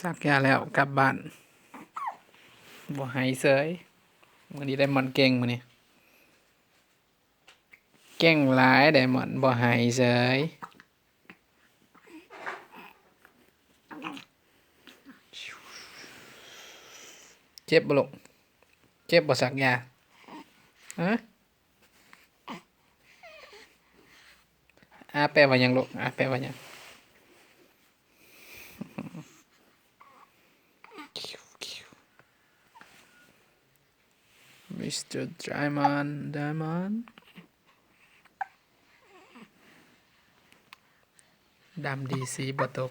ສັກຢາແລ້ວກັບບ້ານ. ບໍ່ໄຫ້ເສີຍ. ມື້ນີ້ໄດມອນເກັ່ງ ມື້ນີ້ເກັ່ງຫຼາຍ ໄດມອນບໍ່ໄຫ້ເສີຍ. ເຈັບບໍ່ລູກ? ເຈັບບໍ່ສັກຢາ? ຮະ? ອາ ແປວ່າຫຍັງລູກ? ອາ ແປວ່າຫຍັງ? Mister Diamond, Diamond. ດຳດີ ສີບໍ່ຕົກ.